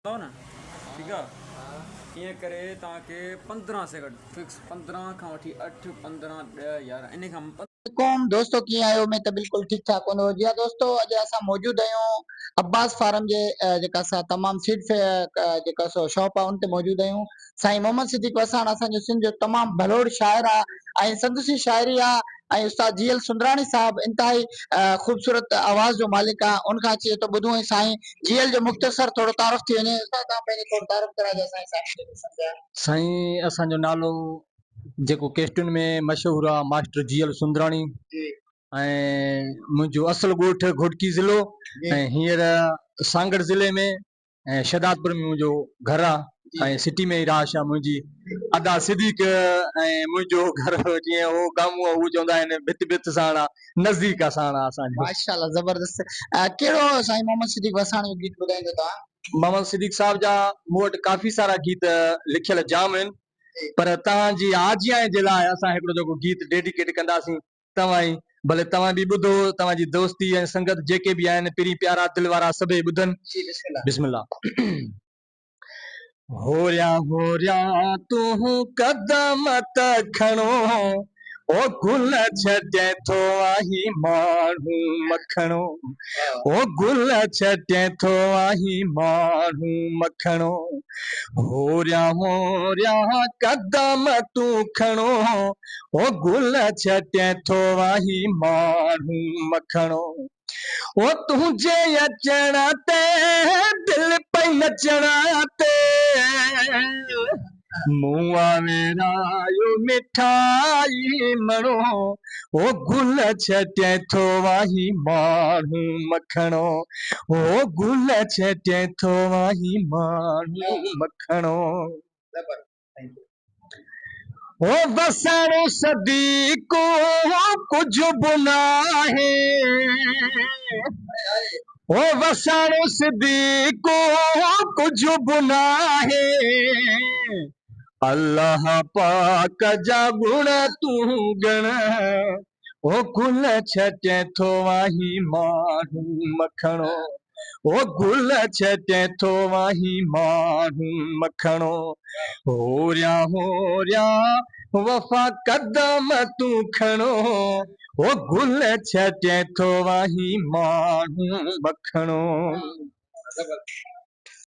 نه ٺيڪ آ ائين ڪري توهان کي 15 سيڪنڊ فڪس 15 کان وٺي 8 15 10 11 انهي کان. قوم دوستو ڪيئن آهيو اميد ته بلڪل ٺيڪ ٺاڪ هوندو جي ها دوستو اڄ اسان موجود آهيون عباس فارم جي جيڪا سا تمام سيڊ جيڪا سو شاپ آهي ان تي موجود آهيون سائين محمد صديق وساڻ اسان جو سنڌ جو تمام ڀلوڙ شاعر آ ۽ سندس ئي شاعري آ ۽ استاد جي ايل سندراڻي صاحب انتهائي خوبصورت آواز جو مالڪ آ ان کان اچي ٿو ٻڌون ۽ سائين جي ايل جو مختصر ٿورو تعارف ٿي وڃي استاد توهان پنهنجو ٿورو تعارف ڪرائجو اسان جي سامعين کي ڏسن پيا. سائين اسان جو نالو جيڪو ڪيسٽن ۾ مشهور آ ماسٽر جي ايل سندراڻي ۽ منهنجو اصل ڳوٺ گهوٽڪي ضلعو ۽ هينئر سانگهڙ ضلعي ۾ ۽ شهدادپور ۾ منهنجو گهر آ ۽ سٽي ۾ ئي رهائش آ منهنجي ادا صديق ۽ منهنجو گهر جيئن هو گامون هو چوندا آهن ڀت ڀت ساڻ آ نزديڪ آ ساڻ آ اسان جو. ماشاءالله زبردست ڪهڙو سائين محمد صديق وساڻ جو گيت ٻڌائيندو توهان. محمد صديق صاحب جا مون وٽ ڪافي سارا گيت لکيل جام آهن پر توهان جي آجياڻي جي لاء اسان هڪڙو جيڪو گيت ڊيڊيڪيٽ ڪنداسين توهان ئي ڀلي توهان به ٻڌو توهان جي دوستي ۽ سنگت جيڪي به آهن پرين پيارا دل وارا سڀئي ٻڌن بسم الله. هوريان هوريان تون قدم ته کڻو او گل ڇڏين ٿو آهين ماڻهو مکڻو او گل ڇڏين ٿو آهين ماڻهو مکڻو هوريان هوريان قدم تون کڻو او گل ڇٽين ٿو واهي ماڻهو مکڻو او تنهنجي اچڻ تي دل پئي نچڻ تي مون آويرايو مٺائي مڻو او گل ڇٽين ٿو واهي ماڻهو مکڻو او گل ڇٽين ٿو واهي ماڻهو مکڻو. او وسڻ صديق ڪجهه به ناهي او وسڻ صديق ڪجهه به ناهي الله پاڪ جا گڻ تون ڳڻ او گل ڇٽين ٿو آهين ماڻهو مکڻو او گل ڇٽين ٿو آهين ماڻهو مکڻو هوريان هوريان وفا قدم تون کڻو او گل ڇٽين ٿو آهين ماڻهو مکڻو.